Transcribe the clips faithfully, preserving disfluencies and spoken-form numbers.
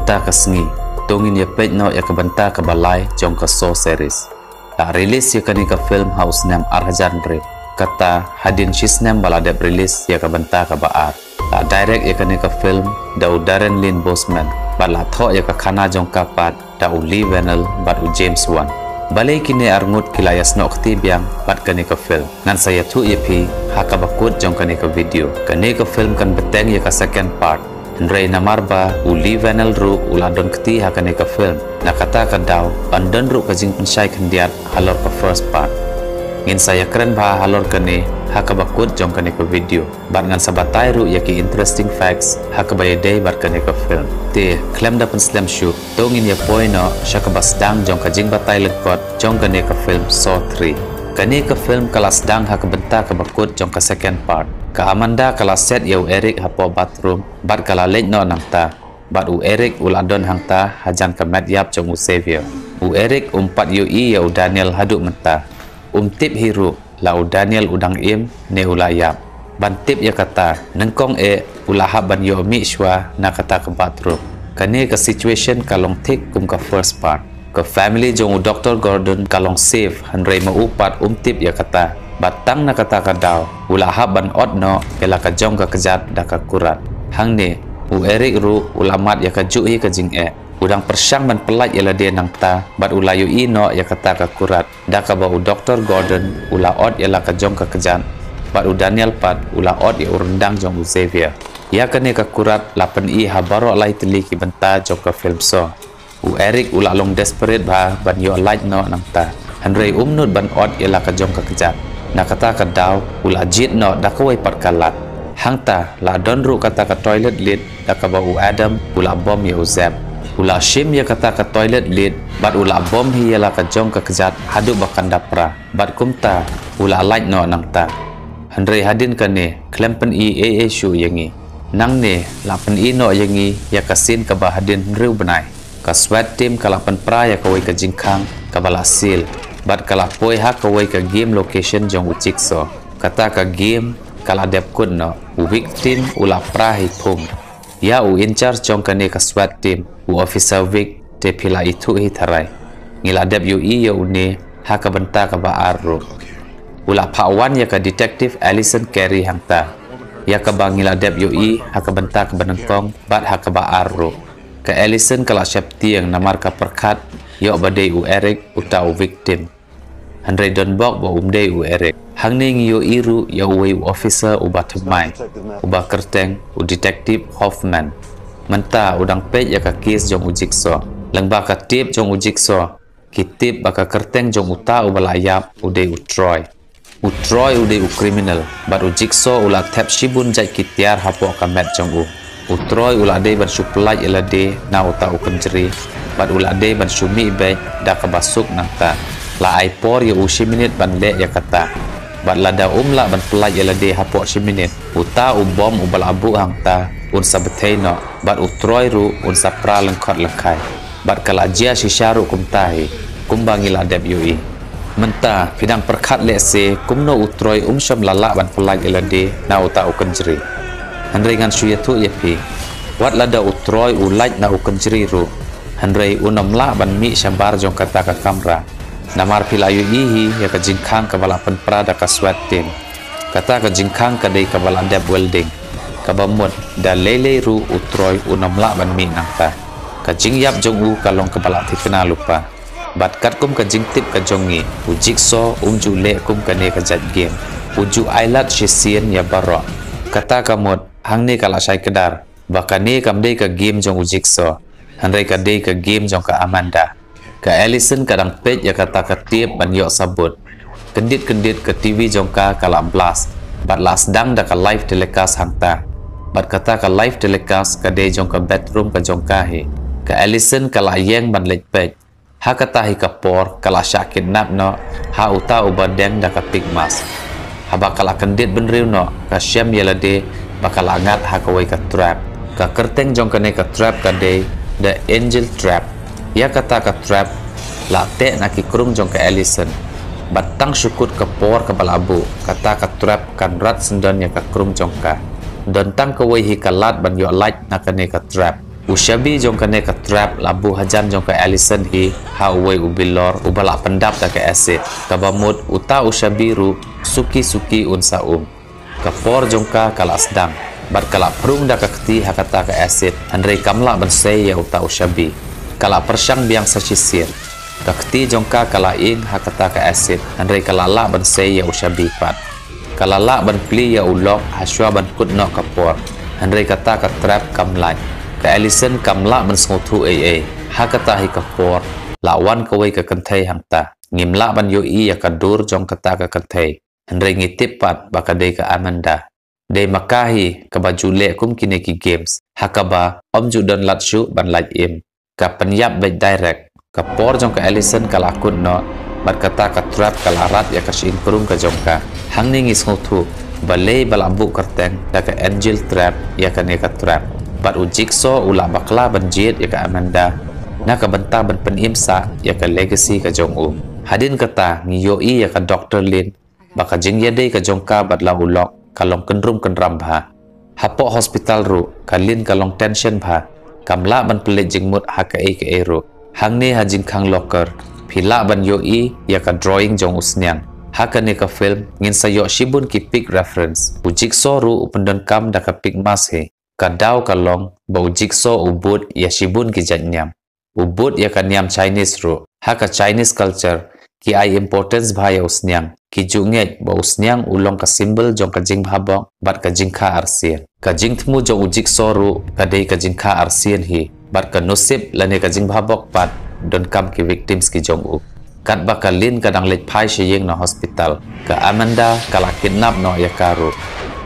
Kata ka sngi, to ngin ïa peit noh ïa ka bynta kaba lai jong ka Saw series. La release ïa kane ka film ha u snem ar hajar hynriew. Kata, hadien shi snem ba la dep release ïa ka bynta kaba ar. La direct ïa kane ka film da u Darren Lynn Bousman, bad la thoh ïa ka khana jong ka pat da u Lee Whannell bad u James Wan. Balei kine arngut ki la ïasnoh kti biang bad kane ka film? Ngan sa ïathuh ïa phi ha kaba kut jong kane ka video. Kane ka film kan bteng ïa ka second part. Hynrei namar ba u Lee Whannell ruh u la don kti ha kane ka film, na kata ka daw yn don ruh ka jingpynshai khyndiat halor ka first part. Ngin sa ïakren bha halor kane ha kaba kut jong kane ka video. Bad ngan sa batai ruh ïa ki interesting facts ha kaba ïadei bad kane ka film. Te, khlem da pynslem shuh, to ngin ïa poi noh sha kaba sdang jong ka jingbatai lyngkot jong kane ka film Saw three. Kane ka film ka la sdang ha ka bynta kaba kut jong ka second part. Ka Amanda ka la set ïa u Eric hapoh bathroom, bad ka la leit noh nangta. Bad u Eric u la don hangta hajan ka met ïap jong u Xavier. U Eric um pat ïohi ïa u Daniel haduh mynta. Um tip hi ruh la u Daniel u dang im ne u la ïap. Ban tip ïa kata, nyngkong eh u la hap ban ïoh mih shuwa na kata ka bathroom. Kane ka situation ka long thik kum ka first part. Ka family jong u Doktor Gordon ka long safe, hynrei ma u pat um tip ïa kata. Bad tang na kata ka daw u la hap ban ot noh ïa la ka jong ka kjat da ka kurat. Hangne, u Eric ruh u la mad ïa kajuh hi ka jingeh. U dang pyrshang ban pyllait ïa lade nangta, bad u la ïohi noh ïa kata ka kurat. Da kaba u Doktor Gordon u la ot ïa la ka jong ka kjat, bad u Daniel pat u la ot ïa u ryndang jong u Xavier. Ïa kane ka kurat la pyni ha baroh lai tylli ki bynta jong ka film Saw. U Eric u la long desperate bha ban ïoh lait noh nangta. Hynrei um nud ban ot ïa la ka jong ka kjat. Na kata ka daw u la jied noh da kawei pat ka lad. Hangta la don ruh kata ka toilet lid da kaba u Adam u la bom ïa u Zeb. U la shim ïa kata ka toilet lid bad u la bom hi ïa la ka jong ka kjat haduh ba kan da pra. Bad kumta u la lait noh nangta. Hynrei hadien kane, khlem pyni ei ei shuh ïa ngi. Nangne la pyni noh ïa ngi ïa ka scene kaba hadien hynriew bnai. Ka SWAT team ka la pynpra ïa kawei ka jingkhang kaba la seal, bad ka la poi ha kawei ka game location jong u Jigsaw. Kata ka game ka la dep kut noh. U victim u la pra hi phum. Ïa u in charge jong kane ka SWAT team, u Officer Vic, te phi la ithuh hi tharai. Ngi la dep ïohi ïa une ha ka bynta kaba ar ruh. U la phah wan ïa ka Detective Allison Carey hangta, ïa kaba ngi la dep ïohi ha ka bynta kaba nyngkong bad ha kaba ar ruh. Ka Allison ka la sheptieng namar ka pyrkhat ïoh ba dei u Eric uta u victim. Hynrei don bok ba um dei u Eric. Hangne ngi ïohi ruh ïa uwei u officer uba thymmai, uba kyrteng u Detective Hoffman. Mynta u dang peit ïa ka case jong u Jigsaw. Lyngba ka tip jong u Jigsaw, ki tip ba ka kyrteng jong uta uba la ïap u dei u Troy. U Troy u dei u criminal, bad u Jigsaw u la thep shibun jait ki tiar hapoh ka met jong u. U Troy u la dei ban shu pyllait ïa lade na uta u kynjri, bad u la dei ban shu mih beit da kaba suk nangta. La ai por ïa u shi minit ban leh ïa kata. Bad lada um lah ban pyllait ïa lade hapoh shi minit, uta u bom uba la buh hangta un sa bthei noh, bad u Troy ruh un sa pra lyngkhot lyngkhai. Bad ka la jia shisha ruh kumta hi, kumba ngi la dep ïohi. Mynta phi dang pyrkhat lehse kumno u Troy um shym la lah ban pyllait ïa lade na uta u kynjri. Hynrei ngan shu ïathuh ïa phi. Wat lada u Troy u lait na u kynjri ruh, hynrei un ym lah ban mih shabar jong kata ka kamra. Namar phi la ïohi hi ïa ka jingkhang kaba la pynpra da ka SWAT team. Kata ka jingkhang ka dei kaba la dep welding. Kaba mut da lei lei ruh u Troy un ym lah ban mih nangta. Ka jingïap jong u ka long kaba la thikna lypa. Bad katkum ka jingtip ka jong ngi, u Jigsaw um ju leh kum kane ka jait game. U ju ailad shisien ïa baroh. Kata ka mut, hangne ka la shai kdar ba kane kam dei ka game jong u Jigsaw, hynrei ka dei ka game jong ka Amanda. Ka Allison ka dang peit ïa kata ka tape ban ïoh sabut. Kyndit kyndit ka TV jong ka ka la blast, bad la sdang da ka live telecast hangta. Bad kata ka live telecast ka dei jong ka bedroom ka jong ka hi. Ka Allison ka la ïeng ban leit peit. Ha kata hi ka por ka la shah kidnap noh ha uta uba deng da ka pig mask. Haba ka la kyndit bynriew noh, ka shem ïa lade ba ka la ngat ha kawei ka trap. Ka kyrteng jong kane ka trap ka dei The Angel Trap. Ïa kata ka trap la teh na ki krung jong ka Allison. Bad tang shu kut ka por kaba la buh, kata ka trap kan rat syndon ïa ka krung jong ka. Don tang kawei hi ka lad ban ïoh lait na kane ka trap. U shabi jong kane ka trap la buh hajan jong ka Allison hi ha uwei u bilor uba la pyndap da ka acid. Kaba mut uta u shabi ruh suki suki un sa um. Ka por jong ka ka la sdang bad ka la phrung da ka kti ha kata ka acid, hynrei kam lah ban sei ïa uta u shabi. Ka la pyrshang biang sa shisien. Ka kti jong ka ka la ing ha kata ka acid, hynrei ka la lah ban sei ïa u shabi pat. Ka la lah ban plie ïa u lock ha shuwa ban kut noh ka por, hynrei kata ka trap kam lait. Ka Allison kam lah ban sngewthuh ei ei. Ha kata hi ka por la wan kawei ka kynthei hangta. Ngim lah ban ïohi ïa ka dur jong kata ka kynthei, hynrei ngi tip pat ba ka dei ka Amanda. Dei ma ka hi kaba ju leh kum kine ki games ha kaba ym ju don lad shuh ban lait im. Ka pynïap beit direct. Ka por jong ka Allison ka la kut noh bad kata ka trap ka la rat ïa ka shyieng krung ka jong ka. Hangne ngi sngewthuh balei ba la buh kyrteng da ka Angel Trap ïa kane ka trap. Bad u Jigsaw u la bakla ban jied ïa ka Amanda na ka bynta ban pynim sah ïa ka legacy ka jong u. Hadien kata ngi ïohi ïa ka Doktor Lin ba ka jingïadei ka jong ka bad la u lock ka long kynrum kynram bha. Hapoh hospital ruh ka Lin ka long tension bha. Kam lah ban pynleit jingmut ha kaei kaei ruh. Hangne ha jingkhang locker phi lah ban ïohi ïa ka drawing jong u sniang. Ha kane ka film ngin sa ïoh shibun ki pig reference. U Jigsaw ruh u pyndonkam da ka pig mask hi. Ka daw ka long ba u Jigsaw u bud ïa shibun ki jait niam. U bud ïa ka niam Chinese ruh. Ha ka Chinese culture ki ai importance bha ïa u sniang. Ki ju ngeit ba u sniang u long ka symbol jong ka jingbhabok bad ka jingkha arsien. Ka jingthmu jong u Jigsaw ruh ka dei ka jingkha arsien hi. Bad ka nusip lane ka jingbhabok pat donkam ki victims ki jong u. Katba ka Lin ka dang leit phai sha ïing na hospital, ka Amanda ka la kidnap noh ïa ka ruh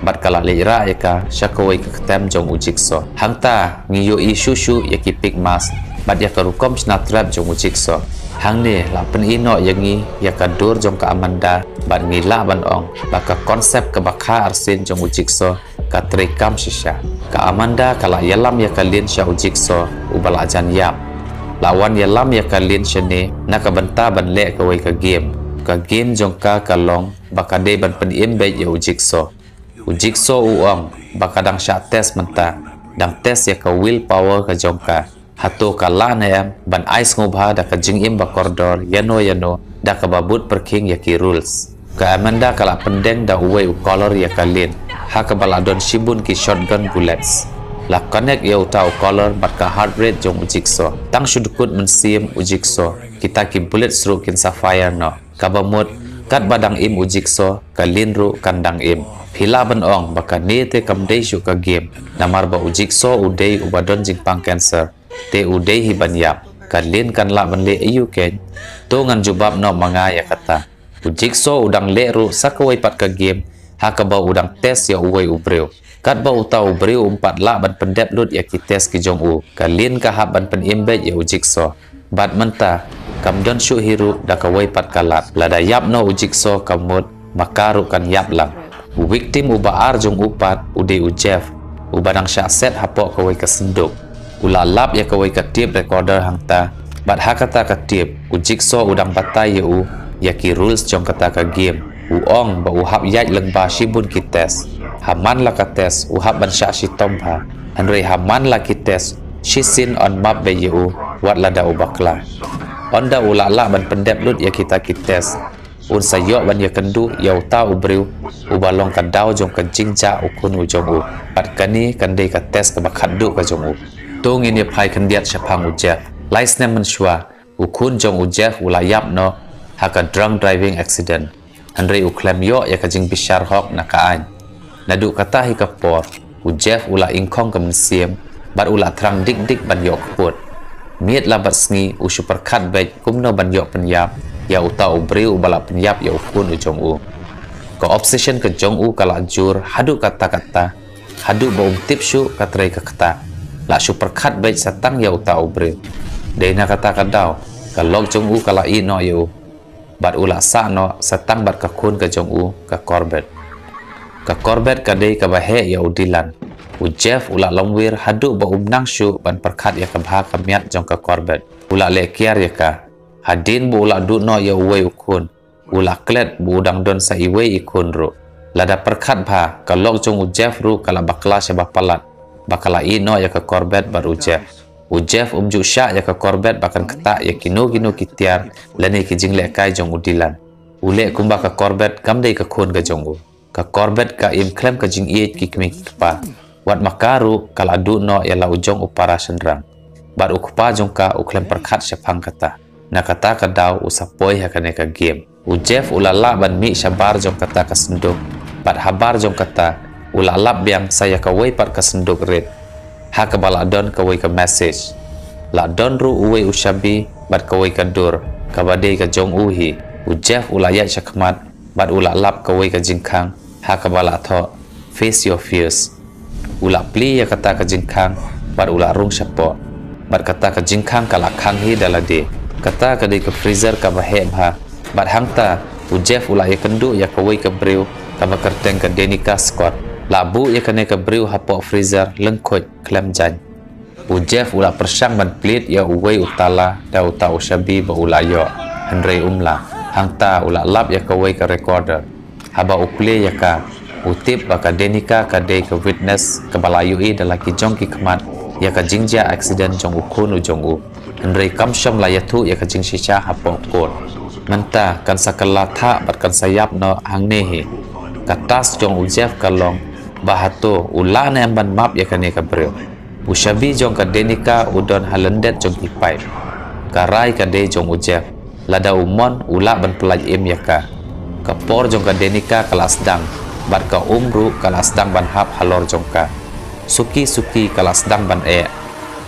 bad ka la leit rah ïa ka sha kawei ka ktem jong u Jigsaw. Hangta ngi ïohi shuh shuh ïa ki pig mask bad ïa ka rukom shna trap jong u Jigsaw. Hangne la pyni noh ïa ngi ïa ka dur jong ka Amanda bad ngi lah ban ong ba ka concept kaba kha arsien jong u Jigsaw ka trei kam shisha. Ka Amanda ka la ïalam ïa ka Lin sha u Jigsaw uba la jan ïap. La wan ïalam ïa ka Lin shane na ka bynta ban leh kawei ka game. Ka game jong ka ka long ba ka dei ban pynim beit ïa u Jigsaw. U Jigsaw u ong ba ka dang shah test mynta, dang test ïa ka willpower ka jong ka. Hato ka lah ne em ban ai sngewbha da ka jingim ba kordor ïano ïano da kaba bud pyrkhing ïa ki rules. Ka Amanda ka la pyndeng da uwei u collar ïa ka Lin ha kaba la don shibun ki shotgun bullets. La connect ïa uta u collar bad ka heart rate jong u Jigsaw. Tang shu dkut mynsiem u Jigsaw, kita ki bullets ruh kin sa fire noh. Kaba mut katba dang im u Jigsaw ka Lin ruh kan dang im. Phi lah ban ong ba kane te kam dei shuh ka game, namar ba u Jigsaw u dei uba don jingpang cancer. Te u dei hi ban ïap. Ka Lin kan lah ban leh aiu keiñ? To ngan jubab noh ma nga ïa kata. U Jigsaw u dang leh ruh sa kawei pat ka game ha kaba u dang test ïa uwei u briew. Katba uta u briew um pat lah ban pyndep lut ïa ki test ki jong u, ka Lin ka hap ban pynim beit ïa u Jigsaw. Bad mynta kam don shuh hi ruh da kawei pat ka lad. Lada ïap noh u Jigsaw ka mut ma ka ruh kan ïap lang. U victim uba ar jong u pat u dei u Jeff, uba dang shah set hapoh kawei ka synduk. U la lap ïa kawei ka tape recorder hangta bad ha kata ka tape u Jigsaw u dang batai ïa u ïa ki rules jong kata ka game. U ong ba u hap ïaid lyngba shibun ki test. Ha man la ka test u hap ban shah shitom bha, hynrei ha man la ki test shisien un map beit ïa u wat lada u bakla. Ynda u la lah ban pyndep lut ïa kita ki test, un sa ïoh ban ïakynduh ïa uta u briew uba long ka daw jong ka jingjah u khun u jong u. Bad kane kan dei ka test kaba khatduh ka jong u. To ngin ïa phai khyndiat shaphang u Jeff. Lai snem mynshuwa u khun jong u Jeff u la ïap noh ha ka drunk driving accident. Hynrei u khlem ïoh ïa ka jingbishar hok na ka aiñ. Naduh kata hi ka por u Jeff u la ingkhong ka mynsiem bad u la thrang dik dik ban ïoh kput. Miet la bad sngi u shu pyrkhat beit kumno ban ïoh pynïap ïa uta u briew uba la pynïap ïa u khun u jong u. Ka obsession ka jong u ka la jur haduh katta katta, haduh ba um tip shuh ka trei ka kta. La shu pyrkhat beit sa tang ïa uta u briew. Dei na kata ka daw ka lok jong u ka la ïeh noh ïa u bad u la sah noh sa tang bad ka khun ka jong u ka Corbett. Ka Corbett ka dei kaba heh ïa u Dylan. U Jeff u la longwir haduh ba um nang shuh ban pyrkhat ïa ka bha ka miat jong ka Corbett. U la leh kiar ïa ka. Hadien ba u la duh noh ïa uwei u khun, u la klet ba u dang don sa iwei i khun ruh. Lada pyrkhat bha ka lok jong u Jeff ruh ka la bakla shaba palat ba ka la ïeh noh ïa ka Corbett bad u Jeff. U Jeff um ju shah ïa ka Corbett ba kan ktah ïa kino kino ki tiar lane ki jinglehkai jong u Dylan. U leh kumba ka Corbett kam dei ka khun ka jong u. Ka Corbett ka im khlem ka jingïeit ki kmie ki kpa. Wat ma ka ruh ka la duh noh ïa la u jong u para shynrang. Bad u kpa jong ka u khlem pyrkhat shaphang kata. Na kata ka daw u sa poi ha kane ka game. U Jeff u la lah ban mih shabar jong kata ka synduk. Bad habar jong kata u la lap biang sa ïa kawei pat ka synduk rit. Ha kaba la don kawei ka message. La don ruh uwei u shabi bad kawei ka dur kaba dei ka jong u hi. U Jeff u la ïaid shakhmat bad u la lap kawei ka jingkhang ha kaba la thoh, "Face your fears." U la plie ïa kata ka jingkhang bad u la rung shapoh. Bad kata ka jingkhang ka la khang hi da lade. Kata ka dei ka freezer kaba heh bha. Bad hangta u Jeff u la ïakynduh ïa kawei ka briew kaba kyrteng ka Danica Scott. La buh ïa kane ka briew hapoh freezer lyngkhuid khlem jaiñ. U Jeff u la pyrshang ban plie ïa uwei u tala da uta u shabi ba u la ïoh. Hynrei um lah. Hangta u la lap ïa kawei ka recorder. Haba u plie ïa ka, u tip ba ka Danica ka dei ka witness kaba la ïohi da la ki jong ki khmat ïa ka jingjia accident jong u khun u jong u. Hynrei kam shym la ïathuh ïa ka jingshisha hapoh court. Mynta kan sa kylla thah bad kan sa ïap noh hangne hi. Ka task jong u Jeff ka long ba hato u lah ne em ban map ïa kane ka briew. U shabi jong ka Danica u don ha lyndet jong ki paip. Ka rai ka dei jong u Jeff. Lada u mon u lah ban pyllait im ïa ka. Ka por jong ka Danica ka la sdang bad ka um ruh ka la sdang ban hap halor jong ka. Suki suki ka la sdang ban eh.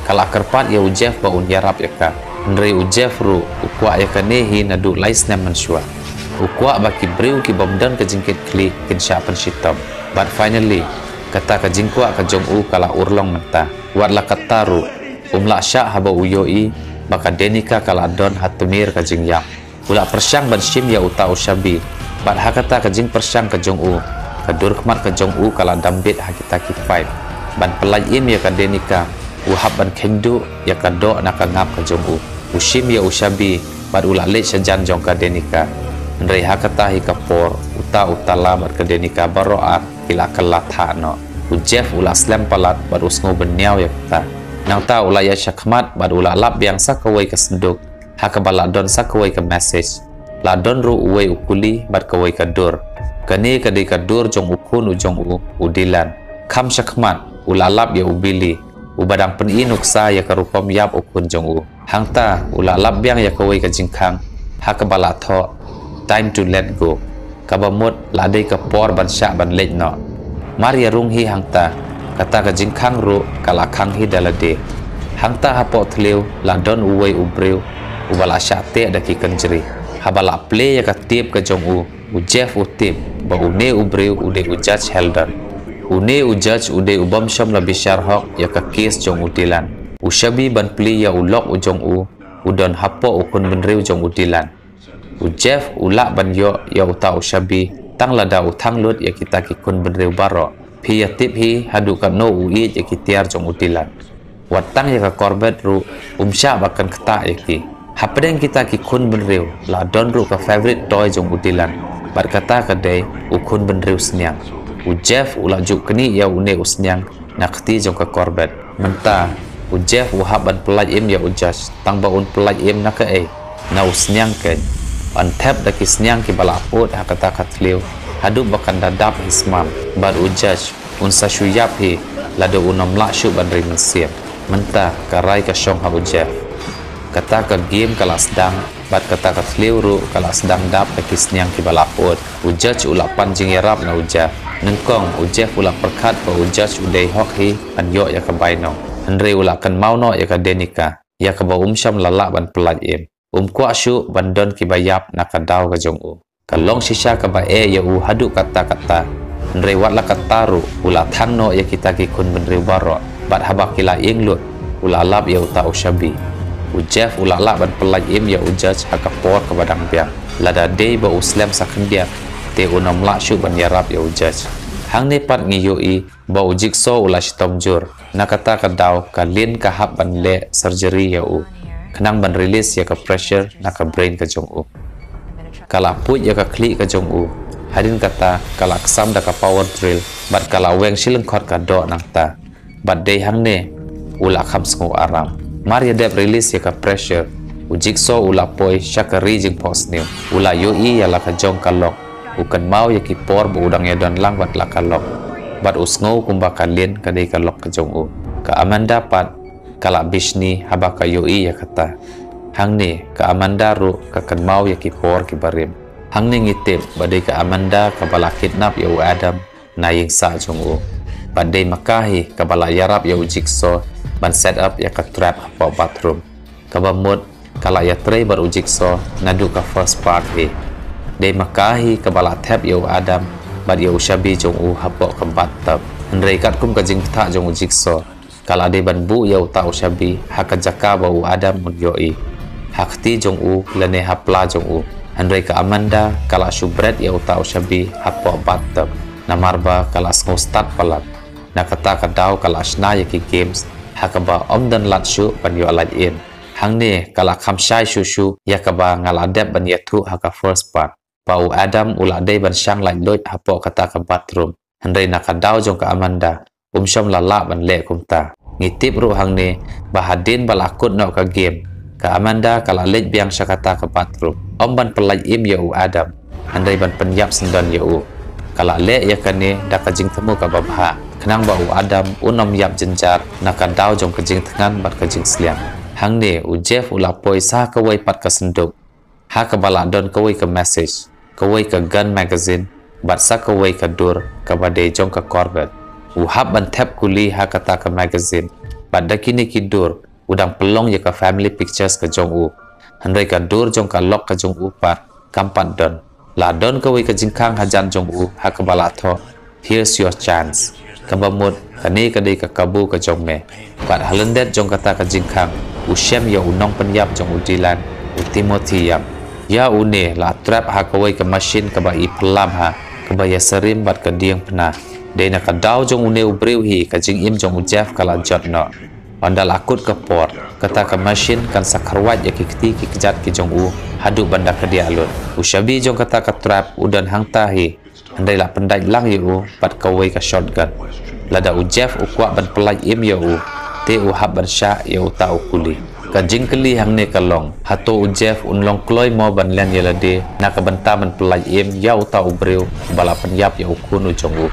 Ka la kyrpad ïa u Jeff ba un ïarap ïa ka. Hynrei u Jeff ruh u kwah ïa kane hi naduh lai snem mynshuwa. U kwah ba ki briew ki bym don ka jingkitkhlieh kin shah pynshitom. Bad finally kata ka jingkwah ka jong u ka la urlong mynta. Wat la katta ruh um lah shah haba u ïohi ba ka Danica ka la don ha tmier ka jingïap. U la pyrshang ban shim ïa uta u shabi. Bad ha kata ka jingpyrshang ka jong u, ka dur khmat ka jong u ka la dam bit ha kita ki paip. Ban pyllait im ïa ka Danica, u hap ban kheiñ duh ïa ka doh na ka ngap ka jong u. U shim ïa u shabi bad u la leit shajan jong ka Danica. Hynrei ha kata hi ka por uta u tala bad ka Danica baroh ar ki la kylla thah noh. U Jeff u la slem palat bad u sngew bynñiaw ïa kata. Nangta u la ïaid shakhmat bad u la lap biang sa kawei ka synduk ha kaba la don sa kawei ka message. La don ruh uwei u kuli bad kawei ka dur. Kane ka dei ka dur jong u khun u jong u, u Dylan. Kham shakhmat u la lap ïa u Billy, uba dang pyni nuksa ïa ka rukom ïap u khun jong u. Hangta u la lap biang ïa kawei ka jingkhang ha kaba la thoh, "Time to let go." Kaba mut la dei ka por ban shah ban leit noh. Mar ïa rung hi hangta, kata ka jingkhang ruh ka la khang hi da lade. Hangta hapoh thliew la don uwei u briew uba la shah teh da ki kynjri. Haba la plie ïa ka tape ka jong u, u Jeff u tip ba une u briew u dei u Judge Heldon. Une u judge u dei u bym shym la bishar hok ïa ka case jong u Dylan. U shabi ban plie ïa u lok u jong u, u don hapoh u khun bynriew jong u Dylan. U Jeff u lah ban ïoh ïa uta u shabi tang lada u thang lut ïa kita ki khun bynriew baroh. Phi ïa tip hi haduh katno u ïeit ïa ki tiar jong u Dylan. Wat tang ïa ka Corbett ruh um shah ba kan ktah ïa ki. Hapdeng kita ki khun bynriew la don ruh ka favorite toy jong u Dylan. Bad kata ka dei u khun bynriew sniang. U Jeff u la ju knieh ïa une u sniang na kti jong ka Corbett. Mynta u Jeff u hap ban pyllait im ïa u judge, tang ba un pyllait im na kaei? Na u sniang keiñ. Yn thep da ki sniang kiba la put ha kata ka thliew haduh ba kan da dap hi smam. Bad u judge un sa shu ïap hi lada un ym lah shuh ban ri mynsiem. Mynta ka rai ka shong ha u Jeff. Kata ka game ka la sdang, bad kata ka thliew ruh ka la sdang dap da ki sniang kiba la put. U judge u la pan jingïarap na u Jeff. Nyngkong u Jeff u la pyrkhat ba u judge u dei hok hi ban ïoh ïa ka bainong. Hynrei u la kynmaw noh ïa ka Danica, ïa kaba um shym la lah ban pyllait im. Um kwah shuh ban don kiba ïap na ka daw ka jong u. Ka long shisha kaba eh ïa u haduh katta katta. Hynrei wat la katta ruh u la thang noh ïa kita ki khun bynriew baroh. Bad haba ki la ïeng lut u la lap ïa uta u shabi. U Jeff u la lah ban pyllait im ïa u judge ha ka por kaba dang biang. Lada dei ba u slem sa khyndiat, te un ym lah shuh ban ïarap ïa u judge. Hangne pat ngi ïohi ba u Jigsaw u la shitom jur. Na kata ka daw ka Lynn ka hap ban leh surgery ïa u, khnang ban release ïa ka pressure na ka brain ka jong u. Ka la puit ïa ka khlieh ka jong u. Hadien kata ka la ksam da ka power drill bad ka la weng shi lyngkhot ka doh nangta. Bad dei hangne u la kham sngew aram. Mar ïa dep release ïa ka pressure, u Jigsaw u la poi sha ka ri jingphohsniew. U la ïohi ïa la ka jong ka lok. U kynmaw ïa ki por ba u dang ïadon lang bad la ka lok. Bad u sngew kumba ka lin ka dei ka lok ka jong u. Ka Amanda pat ka la bishni haba ka ïohi ïa kata. Hangne ka Amanda ruh ka kynmaw ïa ki por ki barim. Hangne ngi tip ba dei ka Amanda kaba la kidnap ïa u Adam na ïing sah jong u. Bad dei ma ka hi kaba la ïarap ïa u Jigsaw ban set up ïa ka trap hapoh bathroom. Kaba mut ka la ïatrei bad u Jigsaw naduh ka first part hi. Dei ma ka hi kaba la thep ïa u Adam bad ïa u shabi jong u hapoh ka bathtub. Hynrei katkum ka jingbthah jong u Jigsaw, ka la dei ban buh ïa uta u shabi ha ka jaka ba u Adam un ïohi, ha kti jong u lane ha pla jong u. Hynrei ka Amanda ka la shu bret ïa uta u shabi hapoh bathtub. Namar ba ka la sngew stad palat. Na kata ka daw ka la shna ïa ki games ha kaba ym don lad shuh ban ïoh lait im. Hangne ka la kham shai shuh shuh ïa kaba nga la dep ban ïathuh ha ka first part, ba u Adam u la dei ban shang laitluid hapoh kata ka bathroom. Hynrei na ka daw jong ka Amanda, um shym la lah ban leh kumta. Ngi tip ruh hangne ba hadien ba la kut noh ka game, ka Amanda ka la leit biang sha kata ka bathroom, ym ban pyllait im ïa u Adam, hynrei ban pynïap syndon ïa u. Ka la leh ïa kane da ka jingthmu kaba bha, khnang ba u Adam un ym ïap jynjar na ka daw jong ka jingthngan bad ka jingsliang. Hangne u Jeff u la poi sha kawei pat ka synduk, ha kaba la don kawei ka message, kawei ka gun magazine, bad sa kawei ka dur kaba dei jong ka Corvette. U hap ban thep kuli ha kata ka magazine, bad da kine ki dur u dang pynlong ïa ka family pictures ka jong u. Hynrei ka dur jong ka lok ka jong u pat kam pat don. La don kawei ka jingkhang hajan jong u ha kaba la thoh, "Here's your chance." Kaba mut, kane ka dei ka kabu ka jong me. Bad ha lyndet jong kata ka jingkhang, u shem ïa u nongpynïap jong u Dylan, u Timothy Young. Ïa une la trap ha kawei ka machine kaba i phylla bha, kaba ïa sarim bad ka diengphna. Dei na ka daw jong une u briew hi ka jingim jong u Jeff ka la jot noh. Ynda la kut ka por, kata ka machine kan sa kharwait ïa ki kti ki kjat ki jong u haduh ban da khadiah lut. U shabi jong kata ka trap u don hangta hi, hynrei la pyndait lang ïa u bad kawei ka shotgun. Lada u Jeff u kwah ban pyllait im ïa u, te u hap ban shah ïa uta u kuli. Ka jingkylli hangne ka long, hato u Jeff un long kloi mo ban len ïa lade na ka bynta ban pyllait im ïa uta u briew ba la pynïap ïa u khun u jong u?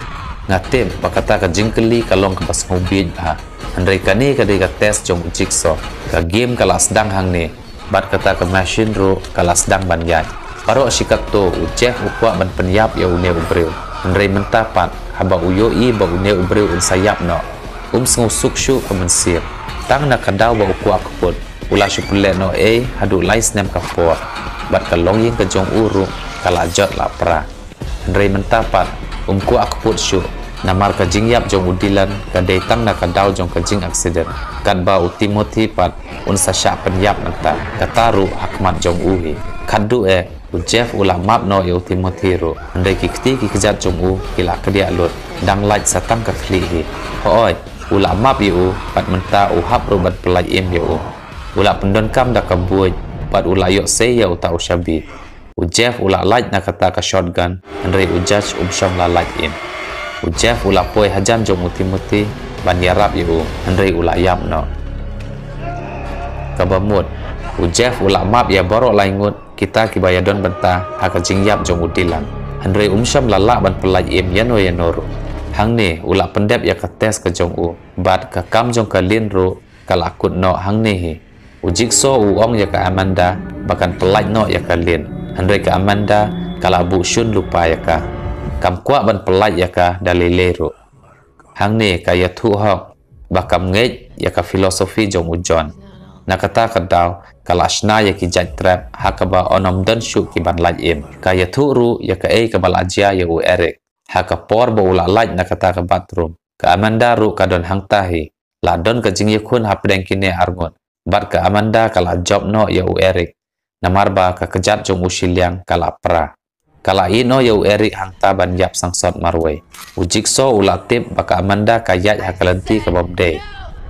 Nga tip ba kata ka jingkylli ka long kaba sngewbieit bha. Hynrei kane ka dei ka test jong u Jigsaw. Ka game ka la sdang hangne, bad kata ka machine ruh ka la sdang ban ïaid. Baroh shi katto u Jeff u kwah ban pynïap ïa une u briew. Hynrei mynta pat, haba u ïohi ba une u briew un sa ïap noh, um sngewsuk shuh ka mynsiem. Tang na ka daw ba u kwah kput, u la shu pynleh noh ei haduh lai snem ka por. Bad ka longïing ka jong u ruh ka la jot la pra. Hynrei mynta pat, um kwah kput shuh, namar ka jingïap jong u Dylan ka dei tang na ka daw jong ka jing accident. Katba u Timothy pat un sa shah pynïap mynta, kata ruh ha khmat jong u hi. Khatduh eh, u Jeff u la map noh ïa u Timothy ruh. Hynrei ki kti ki kjat jong u ki la khadiah lut, dang lait sa tang ka khlieh hi. Hooid, u la map ïa u, bad mynta u hap ruh ban pyllait im ïa u. U la pyndonkam da ka buit, bad u la ïoh sei ïa uta u shabi. U Jeff u la lait na kata ka shotgun, hynrei u Judge um shym la lait im. U Jeff u la poi hajan jong u Timothy ban ïarap ïa u, hynrei u la ïap noh. Kaba mut, u Jeff u la map ïa baroh lai ngut kita kiba ïadon bynta ha ka jingïap jong u Dylan. Hynrei um shym la lah ban pyllait im ïano ïano ruh. Hangne u la pyndep ïa ka test ka jong u, bad ka kam jong ka Lynn ruh ka la kut noh hangne hi. U Jigsaw u ong ïa ka Amanda ba kan pyllait noh ïa ka Lynn. Hynrei ka Amanda ka la buh shun lypa ïa ka. Kam kwah ban pyllait ïa ka da lei lei ruh. Hangne ka ïathuh hok ba kam ngeit ïa ka philosophy jong u John. Na kata ka daw ka la shna ïa ki jait trap ha kaba yn ym don shuh ki ban lait im. Ka ïathuh ruh ïa kaei kaba la jia ïa u Eric ha ka por ba u la lait na kata ka bathroom. Ka Amanda ruh ka don hangta hi. La don ka jingïakhun hapdeng kine ar ngut. Bad ka Amanda ka la jop noh ïa u Eric. Namar ba ka kjat jong u shiliang ka la pra. Ka la ïeh noh ïa u Eric hangta ban ïap sangsot marwei. U Jigsaw u la tip ba ka Amanda ka ïaid ha ka lynti ka bym dei.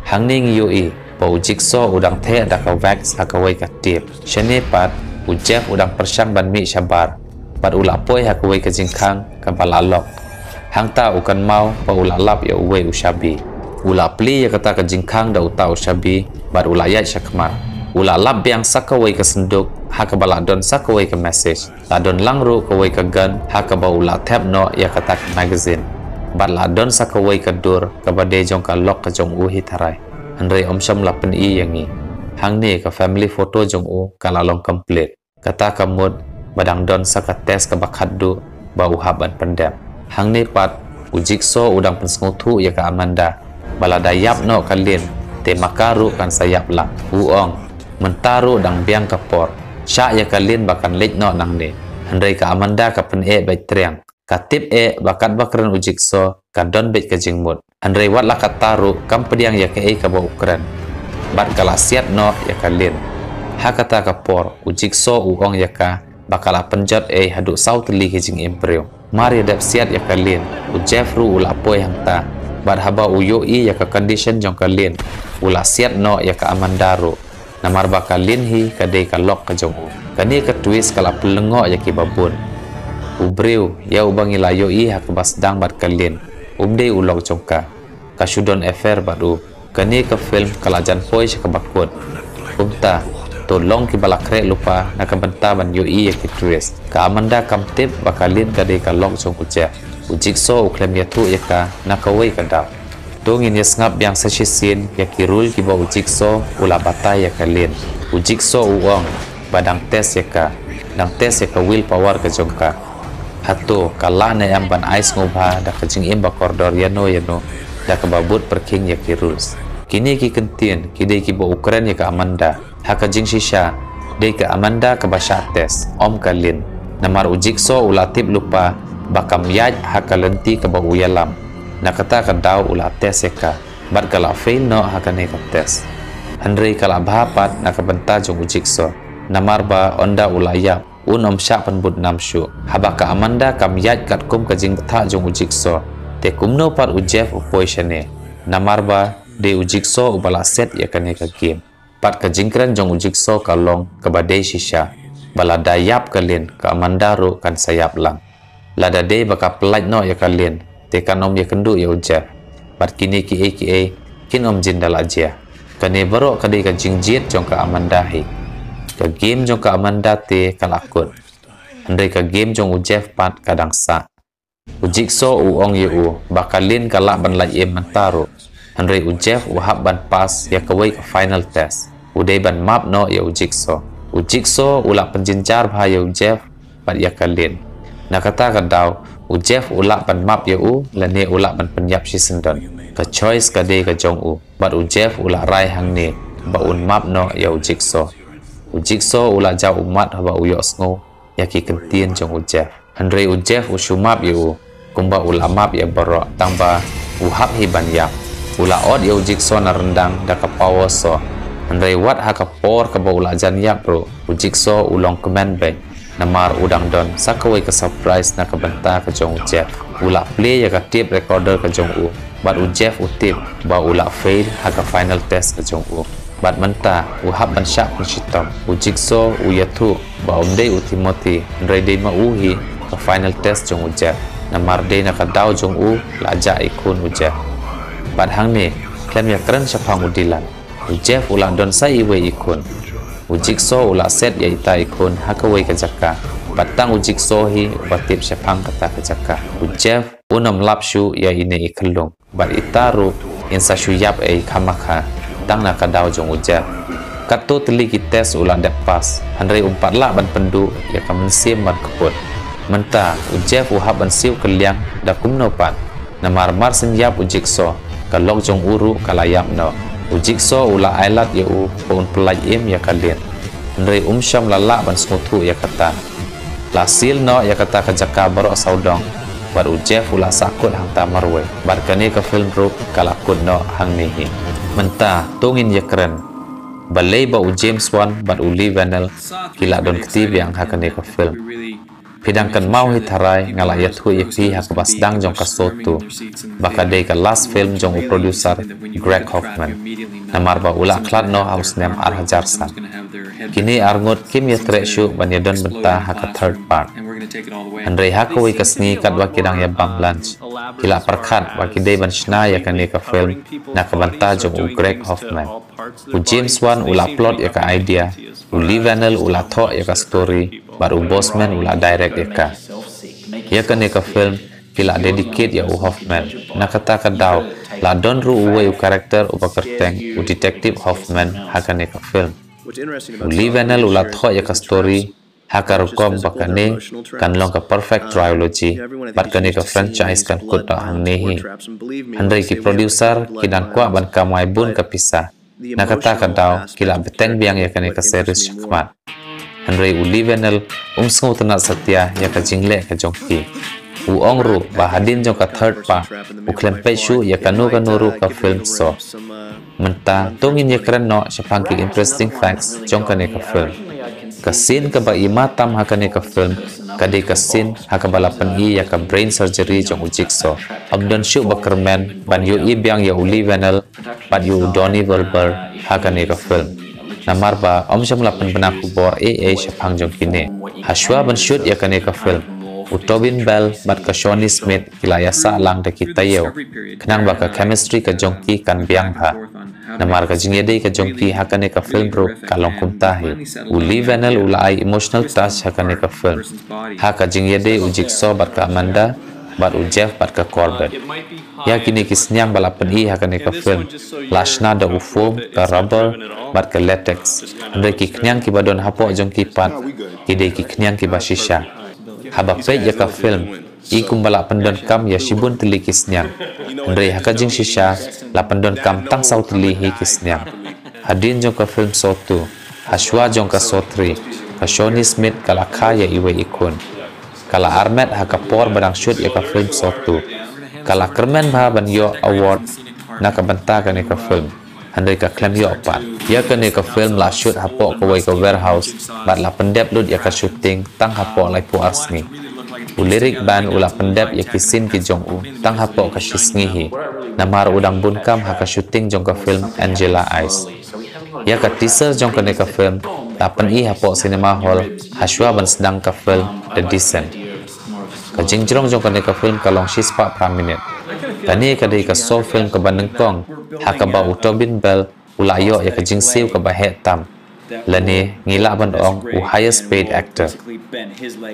Hangne ngi ïohi ba u Jigsaw u dang theh da ka wax ha kawei ka tip. Shane pat, u Jeff u dang pyrshang ban mih shabar. Bad u la poi ha kawei ka jingkhang kaba la lock. Hangta u kynmaw ba u la lap ïa uwei u shabi. U la plie ïa kata ka jingkhang da uta u shabi, bad u la ïaid shakhmat. U la lap biang sa kawei ka synduk, ha kaba la don sa kawei ka message. La don lang ruh kawei ka gun, ha kaba u la thep noh ïa kata ka magazine. Bad la don sa kawei ka dur, kaba dei jong ka lok ka jong u hi tharai. Hynrei um shym la pyni ïa ngi. Hangne ka family photo jong u, ka la long complete. Kata ka mut, ba dang don sa ka test kaba khatduh, ba u hap ban pyndep. Hangne pat, u Jigsaw u dang pynsngewthuh ïa ka Amanda. Ba lada ïap noh ka Lynn, te ma ka ruh kan sa ïap lang. U ong, mynta ruh dang biang ka por. Shah ïa ka Lynn ba kan leit noh nangne. Hynrei ka Amanda ka pyneh beit triang. Ka tip eh ba katba kren u Jigsaw, ka don beit ka jingmut. Hynrei wat la katta ruh kam pdiang ïa kaei kaba u kren. Bad ka la siat noh ïa ka Lynn. Ha kata ka por, u Jigsaw u ong ïa ka, ba ka la pynjot ei haduh saw tylli ki jingim briew. Mar ïa dep siat ïa ka Lynn, u Jeff ruh u la poi hangta. Bad haba u ïohi ïa ka condition jong ka Lynn, u la siat noh ïa ka Amanda ruh. Namar ba ka Lynn hi ka dei ka lok ka jong u. Kane ka twist ka la pynlyngngoh ïa kiba bun. U briew, ïa uba ngi la ïohi ha kaba sdang bad ka Lynn, um dei u lok jong ka. Ka shu don affair bad u. Kane ka film ka la jan poi sha kaba kut. Kumta, to long kiba la khreh lypa na ka bynta ban ïohi ïa ki twist. Ka Amanda kam tip ba ka Lynn ka dei ka lok jong u Jeff. U Jigsaw u khlem ïathuh ïa ka na kawei ka daw. To ngin ïa sngap biang sa shisien ïa ki rule kiba u Jigsaw u la batai ïa ka Lynn. U Jigsaw u ong ba dang test ïa ka, dang test ïa ka willpower ka jong ka. Hato ka lah ne em ban ai sngewbha da ka jingim ba kordor ïano ïano, da kaba bud pyrkhing ïa ki rules. Kine ki kyntien ki dei kiba u kren ïa ka Amanda. Ha ka jingshisha, dei ka Amanda kaba shah test, ym ka Lynn. Namar u Jigsaw u la tip lypa ba kam ïaid ha ka lynti kaba u ïalam. Na kata ka daw u la test ïa ka, bad ka la fail noh ha kane ka test. Hynrei ka la bha pat na ka bynta jong u Jigsaw. Namar ba ynda u la ïap, un ym shah pynbud nam shuh. Haba ka Amanda kam ïaid katkum ka jingbthah jong u Jigsaw, te kumno pat u Jeff u poi shane? Namar ba dei u Jigsaw uba la set ïa kane ka game. Pat ka jingkren jong u Jigsaw ka long kaba dei shisha. Ba lada ïap ka Lynn, ka Amanda ruh kan sa ïap lang. Lada dei ba ka pyllait noh ïa ka Lynn, te kan ym ïakynduh ïa u Jeff. Bad kine kiei kiei kin ym jin da la jia. Kane baroh ka dei ka jingjied jong ka Amanda hi. Ka game jong ka Amanda te ka la kut. Hynrei ka game jong u Jeff pat ka dang sah. U Jigsaw u ong ïa u ba ka Lynn ka lah ban lait im mynta ruh. Hynrei u Jeff u hap ban pass ïa kawei ka final test. U dei ban map noh ïa u Jigsaw. U Jigsaw u la pynjynjar bha ïa u Jeff bad ïa ka Lynn. Na kata ka daw, u Jeff u lah ban map ïa u lane u lah ban pynïap shisyndon. Ka choice ka dei ka jong u. Bad u Jeff u la rai hangne ba un map noh ïa u Jigsaw. U Jigsaw u la jaw ummat haba u ïohsngew ïa ki kyntien jong u Jeff. Hynrei u Jeff u shu map ïa u, kumba u la map ïa baroh, tangba u hap hi ban ïap. U la ot ïa u Jigsaw na ryndang da ka power saw. Hynrei wat ha ka por kaba u la jan ïap ruh, u Jigsaw u long kmen beit. Namar u dang don sa kawei ka surprise na ka bynta ka jong u Jeff. U la play ïa ka tape recorder ka jong u. Bad u Jeff u tip ba u la fail ha ka final test ka jong u. Bad mynta u hap ban shah pynshitom. U Jigsaw u ïathuh ba um dei u Timothy, hynrei dei ma u hi ka final test jong u Jeff. Namar dei na ka daw jong u la jah i khun u Jeff. Bad hangne, khlem ïakren shaphang u Dylan, u Jeff u la don sa iwei i khun. U Jigsaw u la set ïa ita i khun ha kawei ka jaka. Bad tang u Jigsaw hi uba tip shaphang kata ka jaka. U Jeff un ym lap shuh ïa ine i khyllung. Bad ita ruh in sa shu ïap ei khamkha tang na ka daw jong u Jeff. Katto tylli ki test u la dep pass, hynrei um pat lah ban pynduh ïa ka mynsiem ban kput. Mynta u Jeff u hap ban siew kylliang da kumno pat. Namar mar syn ïap u Jigsaw, ka lok jong u ruh ka la ïap noh. U Jigsaw u la ailad ïa u ba un pyllait im ïa ka Lynn. Hynrei um shym la lah ban sngewthuh ïa kata. La seal noh ïa kata ka jaka baroh sawdong. Bad u Jeff u la sahkut hangta marwei. Bad kane ka film ruh ka la kut noh hangne hi. Mynta to ngin ïakren. Balei ba u James Wan bad u Lee Whannell ki la don kti biang ha kane ka film. Phi dang kynmaw hi tharai nga la ïathuh ïa phi ha kaba sdang jong ka Saw two. Ba ka dei ka last film jong u producer Greg Hawkman. Namar ba u la khlad noh ha u snem ar hajar san. Kine arngut kim ïatreh shuh ban ïadon bynta ha ka third part. Hynrei ha kawei ka sngi katba ki dang ïa bam lunch, ki la pyrkhat ba ki dei ban shna ïa kane ka film na ka bynta jong u Greg Hoffman. U James Wan u la plot ïa ka idea, u Lee Whannell u la thoh ïa ka story, bad u Boseman u la direct ïa ka. Ïa kane ka film ki la dedicate ïa u Hoffman. Na kata ka daw la don ruh uwei u character uba kyrteng u Detective Hoffman ha kane ka film. U Lee Whannell u la thoh ïa ka story ha ka rukom ba kane kan long ka perfect trilogy, bad kane ka franchise kan kut da hangne hi. Hynrei ki producer ki dang kwah ban kamai bun ka pisa. Na kata ka daw ki la bteng biang ïa kane ka series shakhmat. Hynrei u Lee Whannell um sngewtynnat satia ïa ka jingleh ka jong ki. U ong ruh ba hadien jong ka third part u khlem peit shuh ïa kano kano ruh ka film Saw. Mynta to ngin ïakren noh shaphang ki interesting facts jong kane ka film. Ka scene kaba i ma tam ha kane ka film ka dei ka scene ha kaba la pyni ïa ka brain surgery jong u Jigsaw. Ym don shuh ba kyrmen ban ïohi biang ïa u Lee Whannell bad ïa u Donnie Wahlberg ha kane ka film. Namar ba ym shym la pynbna khubor ei ei shaphang jong kine. Hashwa ban shoot ïa kane ka film, u Tobin Bell bad ka Shawnee Smith ki la ïasah lang da ki taïew khnang ba ka chemistry ka jong ki kan biang bha. Namar ka jingïadei ka jong ki ha kane ka film ruh ka long kumta hi. U Lee Whannell u la ai emotional touch ha kane ka film. Ha ka jingïadei u Jigsaw bad ka Amanda, bad u Jeff bad ka Corbett. Ïa kine ki sniang ba la pyni ha kane ka film la shna da u foam, ka rubber bad ka latex. Hynrei ki khniang kiba don hapoh jong ki pat ki dei ki khniang kiba shisha. Haba peit ïa ka film i kumba la pyndonkam ïa shibun tylli ki sniang. Hynrei ha ka jingshisha la pyndonkam tang saw tylli hi ki sniang. Hadien jong ka film Saw two, hashwa jong ka Saw three, ka Shawnee Smith ka la kha ïa iwei i khun. Ka la armet ha ka por ba dang shoot ïa ka film Saw two. Ka la kyrmen bha ban ïoh award na ka bynta kane ka film. Hynrei ka khlem ïoh pat. Ïa kane ka film la shoot hapoh kawei ka warehouse bad la pyndep lut ïa ka shooting tang hapoh laiphew ar sngi. U Lyric Band u la pyndep ïa ki scene ki jong u tang hapoh ka shi sngi hi. Namar u dang bun kam ha ka shooting jong ka film Angela Eyes. Ïa ka teaser jong kane ka film la pyni hapoh cinema hall hashwa ban sdang ka film The Descent. Ka jingjrong jong kane ka film ka long shispah phra minit. Kane ka dei ka Saw film kaba nyngkong ha kaba u Tobin Bell u la ïoh ïa ka jingsiew kaba heh tam, lane ngi lah ban ong u highest paid actor.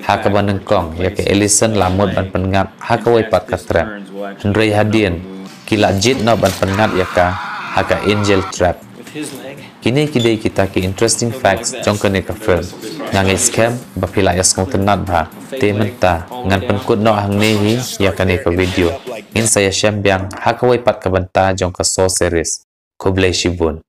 Ha kaba nyngkong ïa ka Ellison la mut ban pynngat ha kawei pat ka trep. Hynrei hadien ki la jied noh ban pynngat ïa ka ha ka Angel Trap. Kine ki dei kita ki interesting facts jong kane ka film. Nga ngeit skhem ba phi la ïasngewtynnat bha. Te mynta ngan pynkut noh hangne hi ïa kane ka video. Ngin sa ïashem biang ha kawei pat ka bynta jong ka Saw series. Khublei shibun.